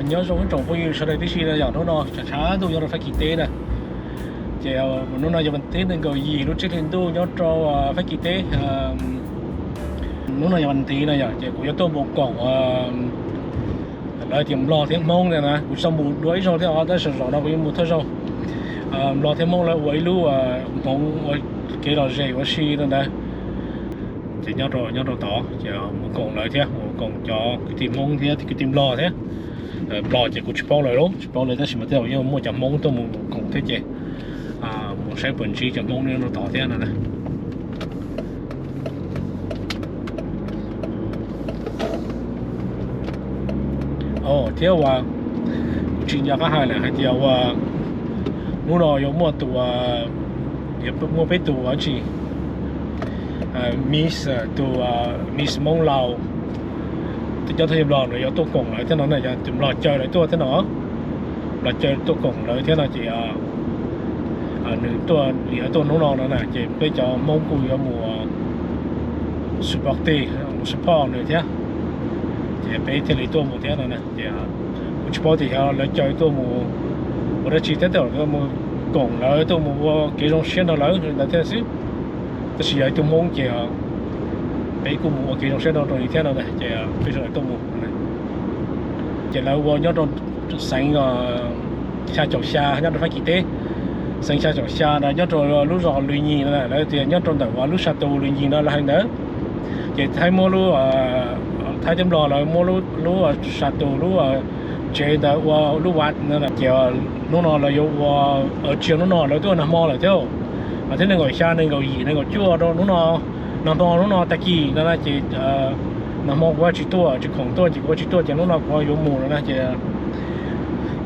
Nyob zoo ib tsoom phooj ywg sawv daws tib si na yom, hnub no tshav tshav ntuj nyob rau Fab Kis teb na. Ces hnub no yog vas thib nees nkaum yim lub tsib hli ntuj nyob rau Fab Kis teb. Hnub no yog vas thib na yom, ces kuv yuav tuaj mus koom lawv tias Nplog thiab Hmoob na, kuv tsis tau mus dua ib zaug thiab os, tab sis zaum no kuv yuav mus thawj zaug. Nplog thiab Hmoob lawv ua ib lub Hmoob ua kev lom zem ua si no ntawd. Ces nyob rau, nyob rau tod ces mus koom lawv thiab, mus koom cov kwv tij Hmoob thiab kwv tij Nplog thiab. Nplog ces kuv tsis paub lawv, tsis paub lawv, tab sis mas tej zaum yeej muaj cov Hmoob tuaj mus koom thiab ces mus saib puas ntsib cov Hmoob nyob rau tod thiab no na. Thiab uas kuv tsis nco qab hais lawm hais tias uas hnub no yuav muaj tus, yuav muaj peb tus tsi, Miss, tus Miss Hmoob Laus, tus coj thaj yeeb Nplog no yuav tuaj koom lawv thiab no na, yog tus Nplog caw lawv tuaj thiab no. Nplog caw tuaj koom lawv thiab no ces nws tuaj, nws yuav tuaj hnub no no na, ces peb cov Hmoob kuj yuav mus support, mus support nws thiab. Ces peb thiaj li tuaj mus thiab no na. Ces kuv tsis paub tias xyov lawv caw tuaj mus ua dab tsi thiab, tej zaum mus koom lawv tuaj mus ua kev zoo siab nrog lawv li ntawd thiab xwb. Tab sis yog ib tug Hmoob ces peb kuj mus ua kev zoo siab nrog rau li thiab no na, ces peb sawv daws tuaj mus. Ces lawv ua nyob rau xeev xya caum xya nyob rau Fab Kis teb, xeev xya caum xya na nyob rau lub zos Lws Nyis no, lawv tias nyob rau ntawm lub sa tus Lws Nyis no lawv hais ntawd. Ces Thaib muab lub, Thaib thiab Nplog lawv muab lub sa tus lub tsev ntawd ua lub vaj no, ces hnub no lawv yuav ua, tsis yog hnub no, lawv twb ua nag hmo lawm thiab. Mas thiab nees nkaum xya, nees nkaum yim, nees nkaum cuaj rau hnub no, nag hmo hnub no tag kis no na, ces nag hmo kuv tsis tuaj, tsis khoom tuaj ces kuv tsis tuaj, ces hnub no kuv yuav mus no na, ces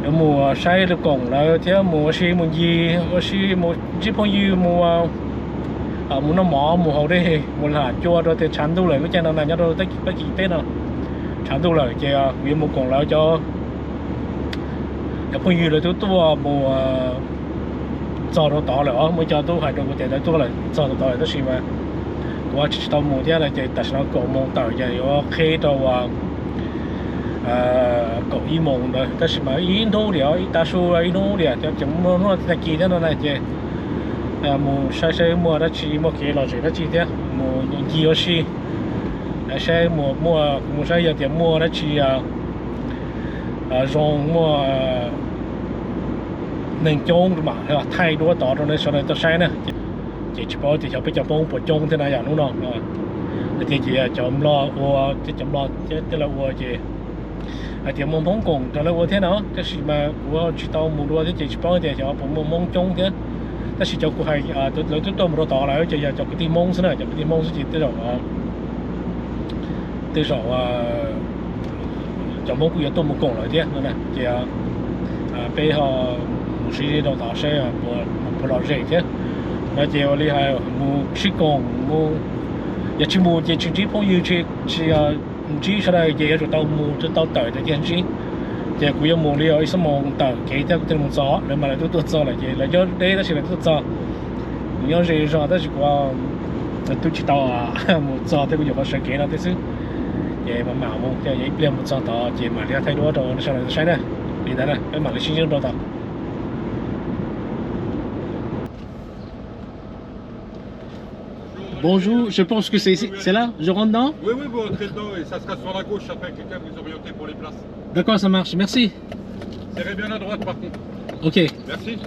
yuav mus saib lawv koom lawv thiab mus ua si mus ncig ua si mus ntsib phooj ywg mus, mus noj mov mus haus dej mus lam cua rau tias tshav ntuj lawm, lub caij no na nyob rau Fab Kis teb no tshav ntuj lawm ces kuv yuav mus koom lawv cov, cov phooj ywg lawv twb tuaj mus txog rau tod lawm os, muaj cov twb hais rau kuv tias lawv tuaj lawm txog rau tod lawm tab sis mas kuv tsis tau mus thiab no, ces tam sim no kaum moos tawm ces yuav qhib rau kaum ib moos ntawd, tab sis mas ib hnub diam, ib tav su ib hnub diam, ces mus hnub tag kis thiab no na, ces mus saib saib muaj dab tsi, muaj kev lom zem dab tsi thiab, mus ncig ua si, saib muaj, mus saib yog tias muaj dab tsi zoo, muaj neeg coob mam thaij duab tod rau nej sawv daws tau saib na. Ces tsis paub tias xyov peb cov Hmoob puas coob thiab na yom hnub no. Tias ces cov Nplog ua, cov Nplog thiab lawv ua ces hais tias muaj Hmoob koom rau lawv ua thiab no, tab sis mas kuv tsis tau mus dua thiab ces tsis paub tias xyov puas muaj Hmoob coob thiab. Tab sis cov kuv hais, lawv twb tuaj mus rau tod lawm ces yog cov kwv tij Hmoob xwb na, cov kwv tij Hmoob xwb ces tej zaum tej zaum cov Hmoob kuj yuav tuaj mus koom lawv thiab no na, ces peb ho mus sib zeb rau tod saib puas lom zem thiab no, ces ua li hais mus sib koom mus, yog tsis mus ces tsis ntsib phooj ywg, tsis ntsib sawv daws ces yuav tsum tau mus tau tawm tiag ntsib. Ces kuv yuav mus li ib xuab moos tawm kev thiab kuv thiaj mus txog, lawv mas lawv twb tuaj txog lawm ces lawv nyob deb tab sis lawv twb tuaj txog. Kuv nyob ze zog tab sis kuv twb tsis tau mus txog thiab kuv nyuam qhuav sawv kev no thiab xwb. Ces mam mam mus thiab, yog ib pliag mus txog tod ces mam li thaij duab rau nej sawv daws saib na. Li ntawd na peb mam li sib ntsib rau tod. Bonjour, je pense que c'est ici, c'est là, je rentre dedans. Oui, oui, vous rentrez dedans et ça sera sur la gauche après, quelqu'un vous orienter pour les places. D'accord, ça marche, merci. Serrez bien la droite par contre. Ok. Merci.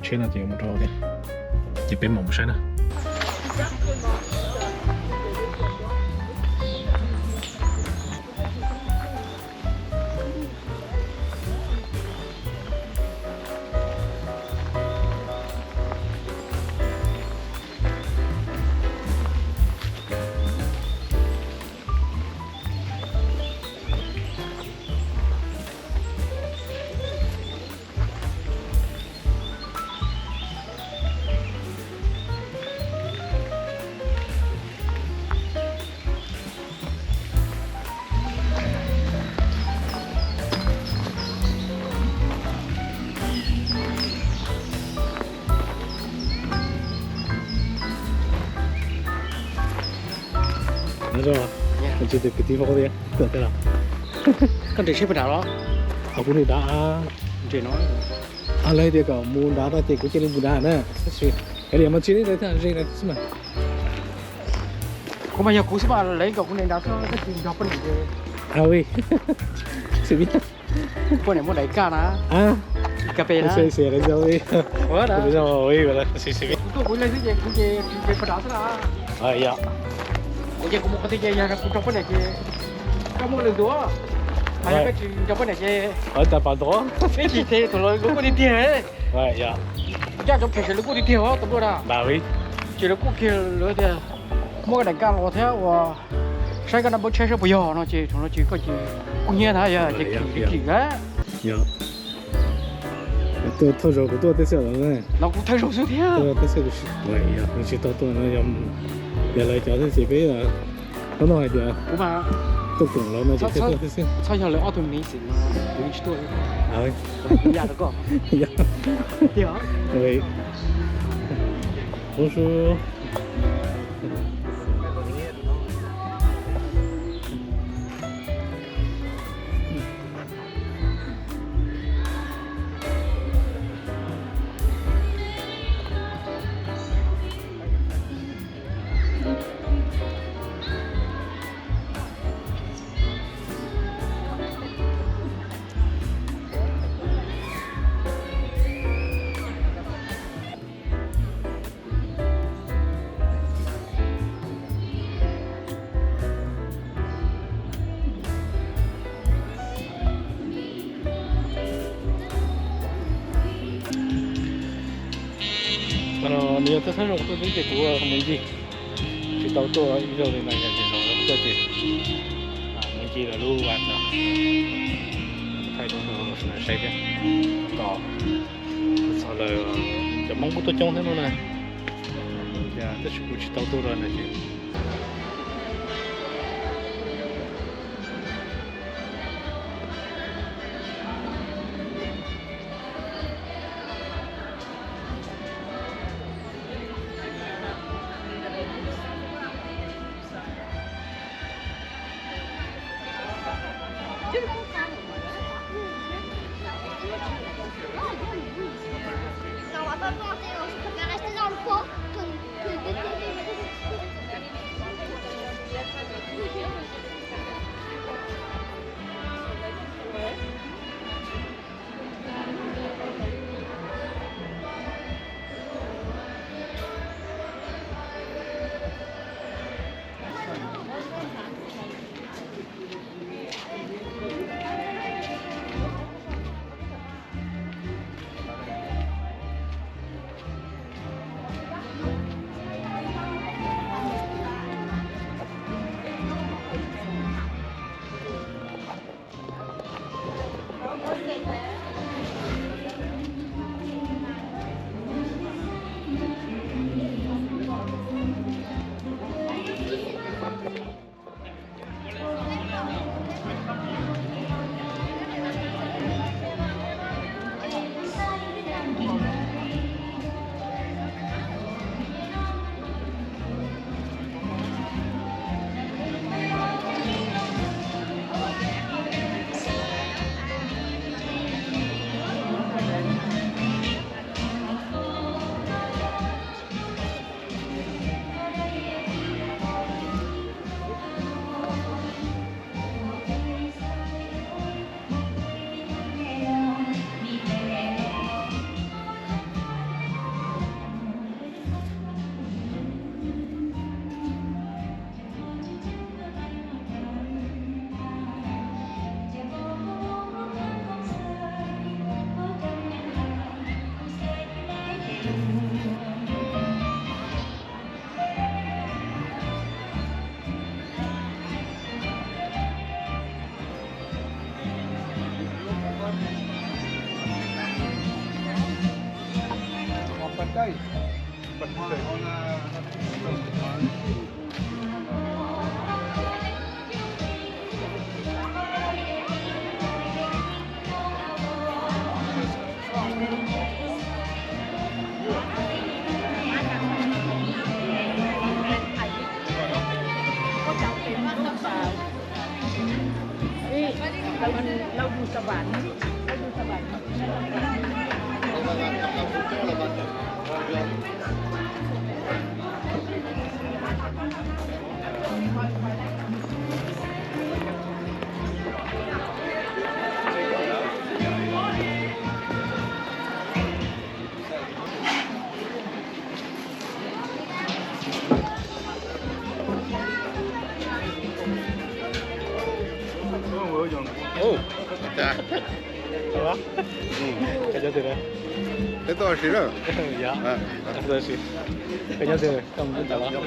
Tsheb no ces mus rau thiab, ces peb mam mus saib na. Tsis tus kwv tij Hmoob tiag tuaj thiab los? Koj nres tsheb puag nrad los? Kuv nres nrad. Nres no. Lawv tias kom mus nrad no ces kuv cia li mus nrad na. Tab sis kav liam mas tsis li lawv thiaj ze lawv xwb mas. Kuv mas yog kuv xwb mas lawv kom kuv nres nrad xwb, koj tsis nrog poj niam ces. Poj niam muaj daim kaj na. Ka pe na. Kuv tuaj kuv ib leeg xwb ces kuv ces nres puag nrad xwb na. Kuv ces kuv mus qhov twg ces yog kuv nrog poj niam ces koj muaj lwm tus, hos yog koj tsis nrog poj niam ces peb tsis them thaum lawv kuj tiag tiag. Kuv coj cov phem ces lawv kuj tiag tiag tus npluaj na. Ces lawv kuj kiag lawv tias muaj koj daim kaj los thiab uas saib koj naj npawb tsheb saib puas yog no ces thaum no ces koj ces kuj hnyiab ntag, yog ces kim kim lawm. Thawj zaug kuv tuaj teb xwb los? No kuv thawj zaug xwb thiab. Teb xwb, tsis tau tuaj no, yog lawv cov xwb ces peb, koj no hais tias kuv mas tuaj koom lawv no ces tuaj teb xwb. Txhob yog lawv ob tug miv xim no kuv yeej tsis tuaj li. Yam rau koj. Ub su. Nws yog thawj thawj zaug tuaj xwb ces kuv mus ncig, tsis tau tuaj ib zaug li no, yog ces zaum no tuaj ces mus ncig lawv lub vaj no, thaij rau sawv daws saib thiab. Tos txog lawv, cov Hmoob kuj tuaj coob thiab no na, tab sis kuv tsis tau tuaj rau na ces. Ub, ua cas? Ub, koj nyob twg na? Peb tuaj ua si na. Yog, koj nyob twg? Koj mus ntawm los?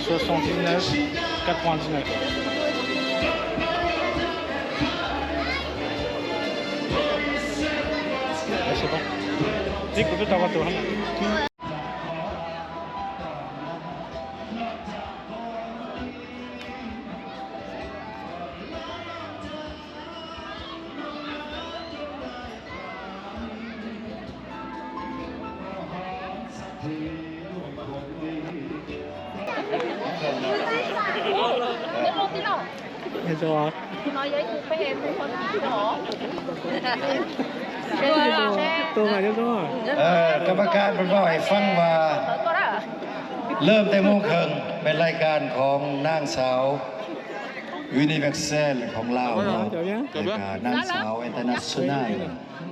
Soixante-dix-neuf, quatre-vingt-dix-neuf. Je sais pas. Ib kuv twb tau ko tus. Tus no yog ib tug peb e tus no. Tus no yog tus no. กรรมการ บอกให้ฟังว่า เริ่มแต่โมงครึ่ง เป็นรายการของนางสาว Universal ของลาวเนาะ รายการนางสาว International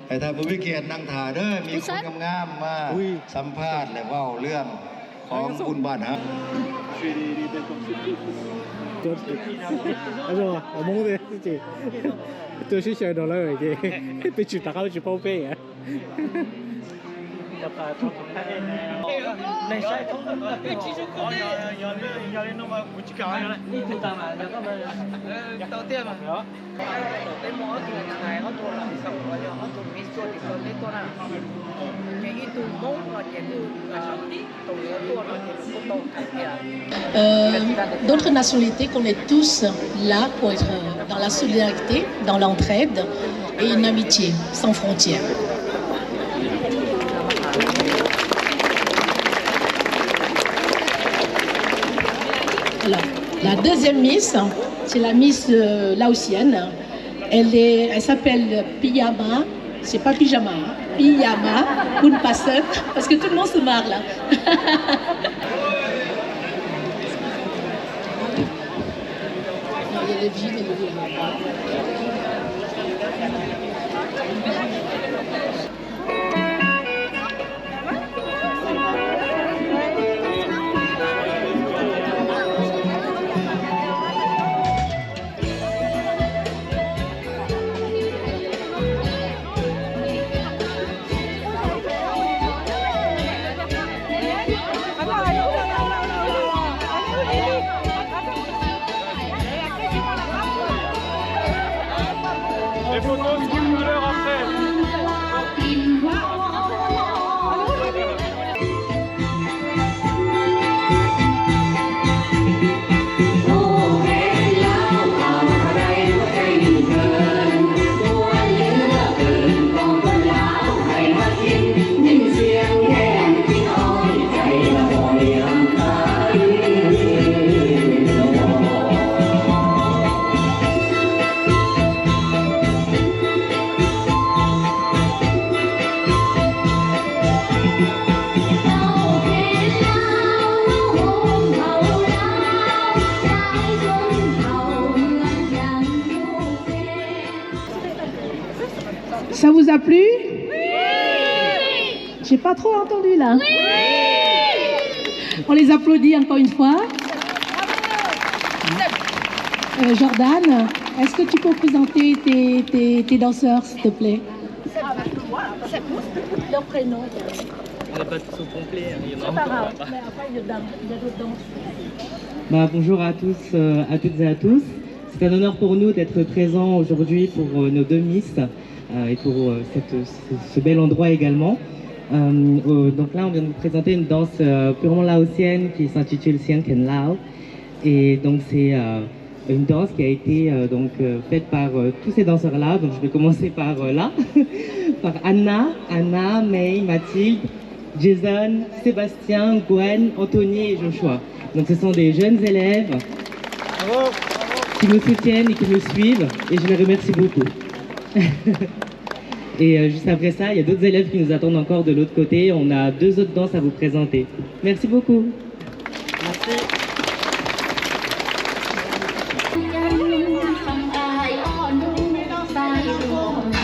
ให้ท่านผู้มีเกียรตินั่งถ่าเด้อ มีคนงามๆมาสัมภาษณ์และเว้าเรื่องของบุญบ้านเฮา Tus sib xyaw no lawm ces peb tsis, rov qab tsis paub peb. Peb muaj ob tug ntxhais, ob tug lam xaum los yog ob tug miv txuj tim txawv teb tuaj na, ces ib tug Hmoob no ces kuj tau tuaj no ces kuj tau hais tias Euh, d'autres nationalités qu'on est tous là pour être dans la solidarité, dans l'entraide et une amitié sans frontières. Alors, la deuxième Miss, c'est la Miss euh, laotienne. Elle est, elle s'appelle Piyama. C'est pas pyjama, hein. Piyama Poonpasan. Parce que tout le monde se marre là. Les photos, s'il vous plaît, après. Ça vous a plu ? J'ai pas trop entendu là. On les applaudit encore une fois. Euh, Jordan, est-ce que tu peux présenter tes, tes, tes danseurs, s'il te plaît ? Leur prénom. On n'est pas tous au complet, hein, il y en a encore. Mais après, il y a d'autres danses. Bah, bonjour à tous, euh, à toutes et à tous. C'est un honneur pour nous d'être présents aujourd'hui pour, euh, nos deux Miss, euh, et pour, euh, cette, ce, ce bel endroit également. Euh, euh, donc là, on vient de vous présenter une danse, euh, purement laotienne qui s'intitule Siang Khen Lao. Et donc, c'est, euh, une danse qui a été, euh, donc, euh, faite par, euh, tous ces danseurs-là. Donc, je vais commencer par, euh, là, par Anna, Anna, May, Mathilde, Jason, Sébastien, Gwen, Anthony et Joshua. Donc, ce sont des jeunes élèves qui nous soutiennent et qui nous suivent, et je les remercie beaucoup. Et, euh, juste après ça, il y a d'autres élèves qui nous attendent encore de l'autre côté. On a deux autres danses à vous présenter. Merci beaucoup. Merci.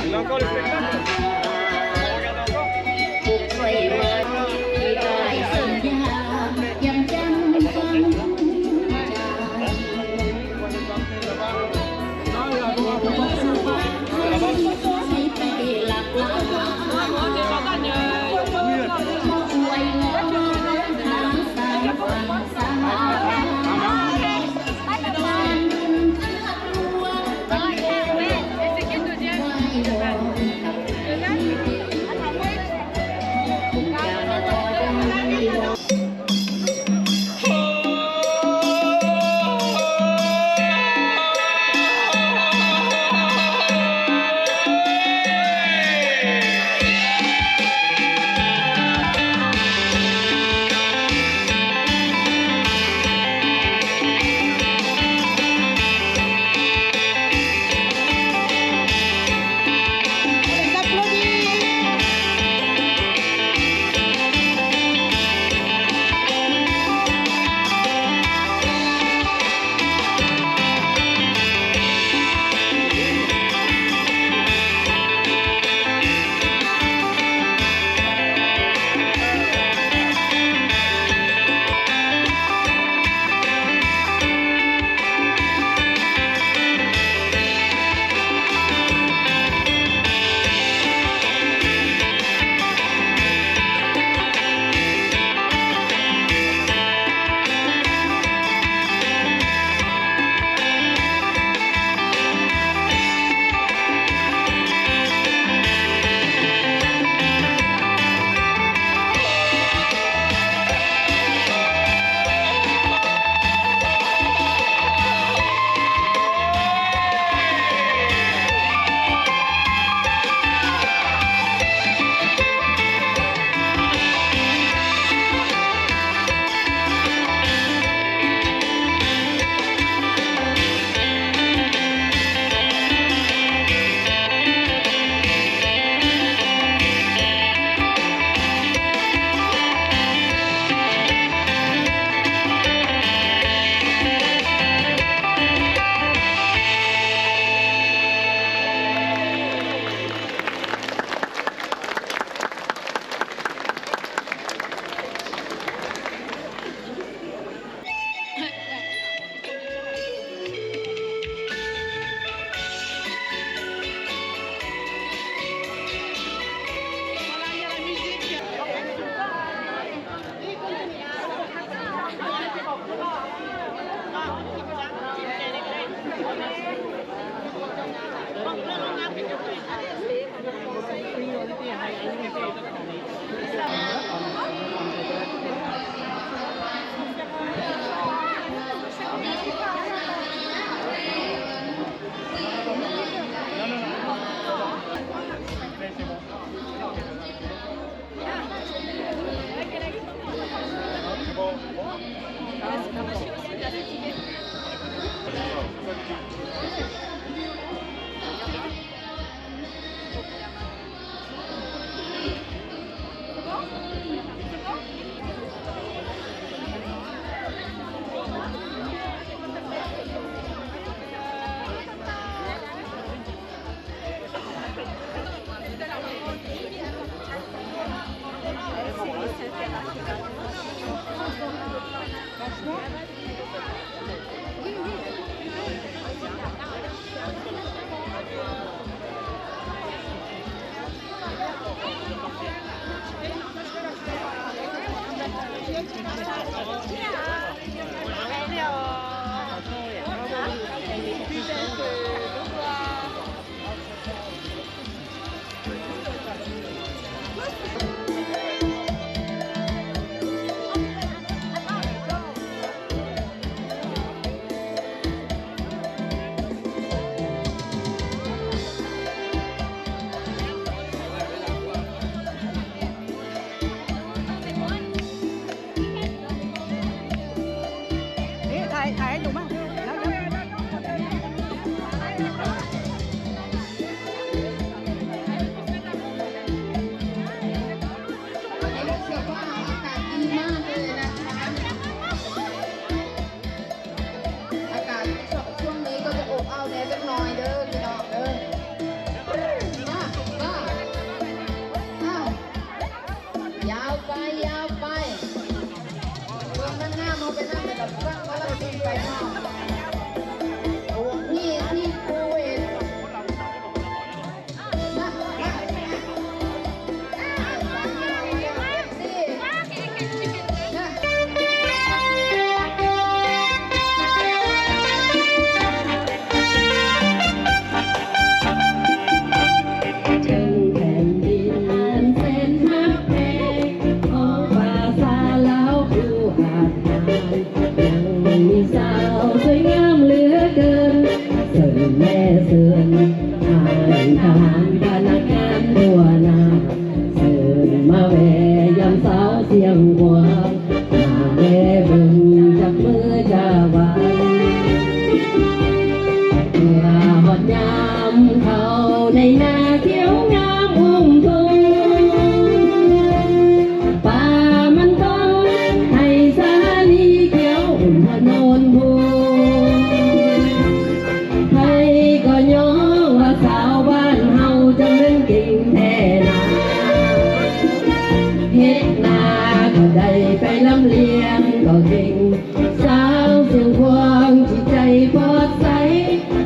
Il y a encore le spectacle. On regarde encore. อากาศดีมากเลยนะคะ อากาศช่วงนี้ก็จะอบอ้าวแน่จักหน่อยเด้อพี่น้องเด้อ มา มา อ้าว ยาวไป ยาวไป เมืองนั่งหน้ามาไปนั่งแบบตั้งมาแล้วปีไปเนาะ โอ้พี่ที่คูเวต เชิญมาแวะยามสาวเชียงขวาง มาแลเบิ่งจับมือจาหวาน เมื่อฮอดยามเข้าในนาเขียวงามอุ้มทุ่ง ป่ามันต้องให้สาลีเขียวอุ่นถนนภู ไผก็ย้องว่าสาวบ้านเฮาจั่งแม่นเก่งแท้นา เฮ็ดนาก็ได้ไปลำเลียงก็เก่ง สาวเชียงขวางจิตใจผ่องใส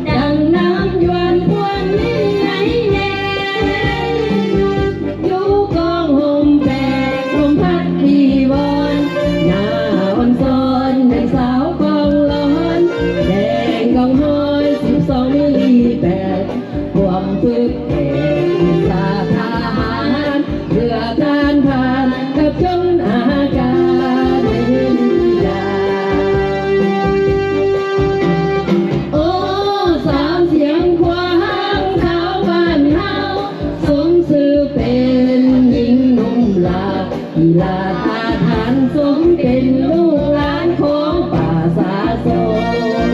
ดังน้ำยวนพวงมีไหลแยง อยู่กองห่มแปดลมพัดที่วอน หน้าอ่อนซ้อนแม่นสาวกองร้อน แดงกองห้อยสิบสองมิลลิแปด ความฝึกแก่วิชาทหาร เพื่อการผ่านกับชนอากาศในเวลา โอ้ สาวเชียงขวาง สาวบ้านเฮา สมชื่อเป็นหญิงหนุ่มหลา กีฬาทหารสมเป็นลูกหลานของประชาชน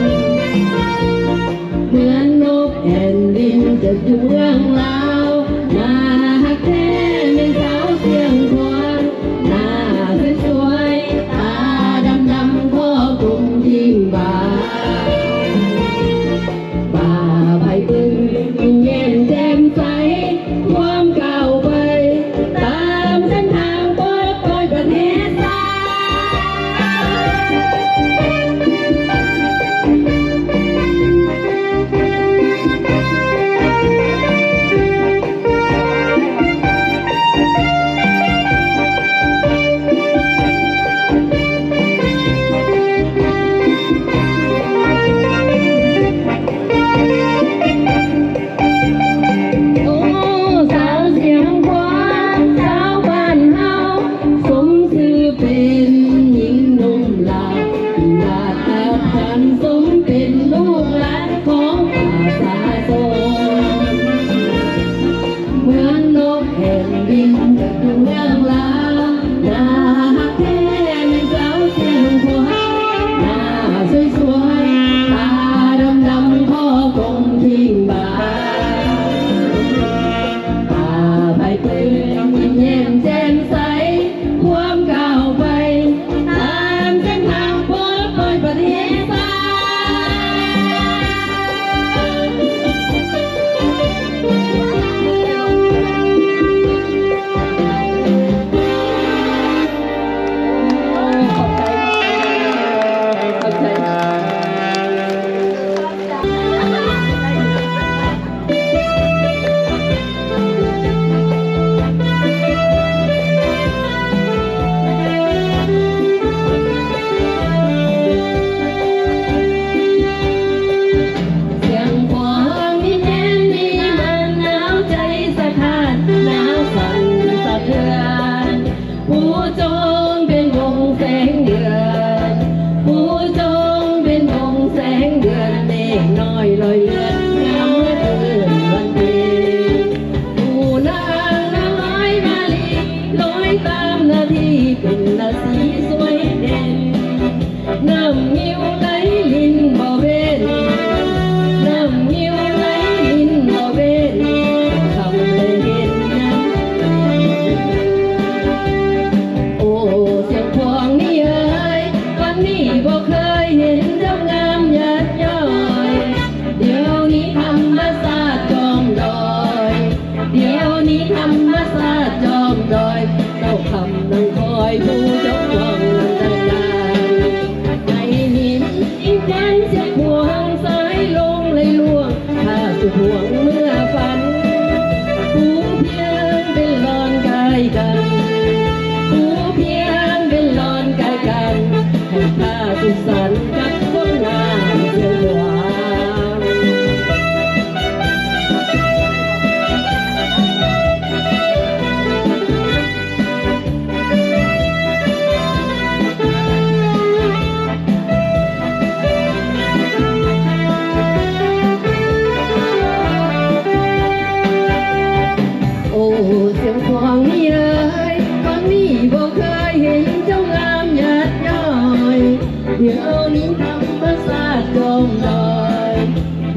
เหมือนนกแอ่นบินเกิดอยู่เมืองลาว น่าฮักแท้แม่นสาวเชียงขวาง หน้าสวยๆ ตาดำๆ ข้อกลมยิ่งบาน บ่าใบบึง ยิ้มแย้มแจ่มใส พร้อมก้าวไป ตามเส้นทางปลอดปลอดประเทศชาติ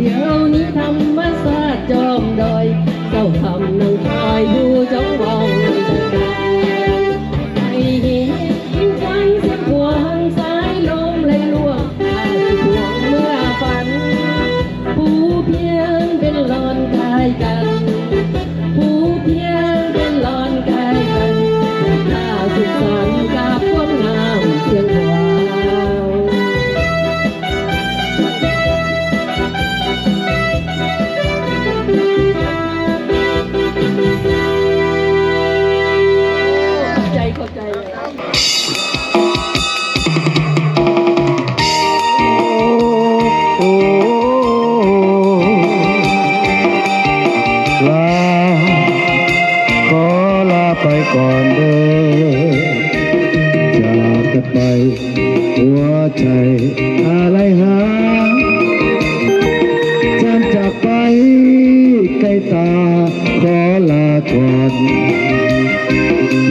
Liêu ní thăm mát xa chom đòi, sầu thẳm nâng thoi du trống vòng. Thầy hiến cánh diêm cuồng sái lôm lây luông, thả cuồng mưa phấn. Phú Thiện bên lòn cai cằn, Phú Thiện bên lòn cai cằn, thả sụp sàn cặp cuốn ngàn xiên hoa. Khov las pais kom nws, cas pais ua cas a lais has, cas pais kaij tas khov las kom,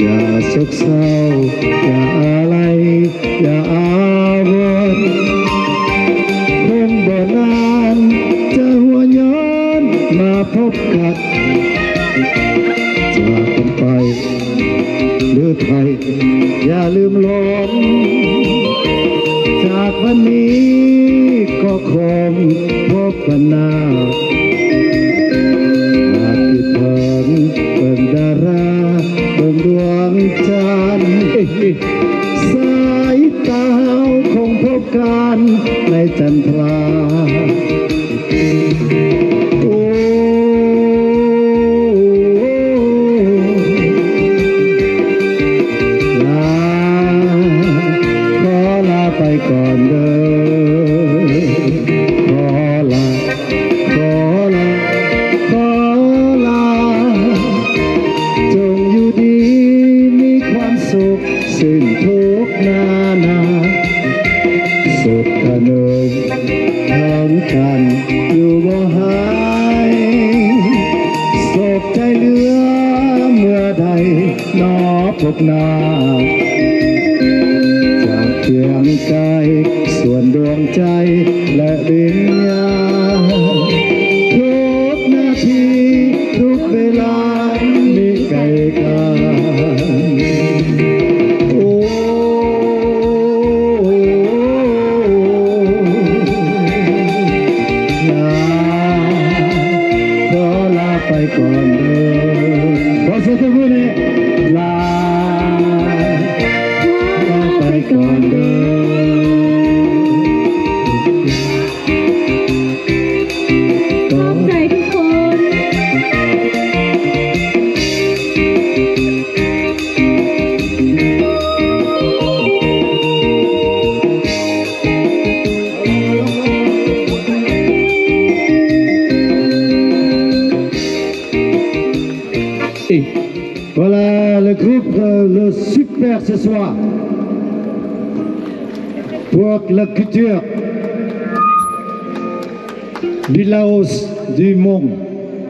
yam xauv xauv, yam a lais, yam a vos, khom npam nan, cas hua nyob mas phob kam. Cas pais lwm thais, yam lwm los, cas pais nis koj khom phob kam na. Mas kis pheej peem da ras peem duam cas, xais tau khom phob kam nais cas nplas. Las, khov las pais kom nws, khov las, khov las, khov las, จงอยู่ดีมีความสุข สิ้นทุกข์นานา สุขเขนิง ทั้งกันอยู่บ่หาย โศกใจเหลือเมื่อใดหนอพบหน้า จากเคียงกายส่วนดวงใจและวิญญาณ ทุกนาทีทุกเวลามีไกลกัน โอ้ ลา ขอลาไปก่อนเด้อ ขอเสียงตบมือหน่อย ลา ขอลาไปก่อนเด้อ ขอบใจทุกคน Et voilà le groupe, euh, le Super ce soir. Pour la culture du Laos, du Mông,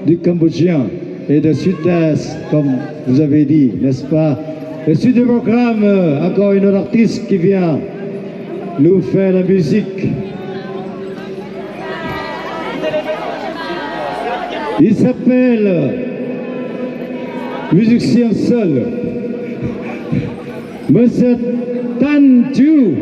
du Cambodgien et de Sud-Est, comme vous avez dit, n'est-ce pas ? Et suite du programme, euh, encore une autre artiste qui vient nous faire la musique. Il s'appelle Musicien Seul. Monsieur Tan Chu.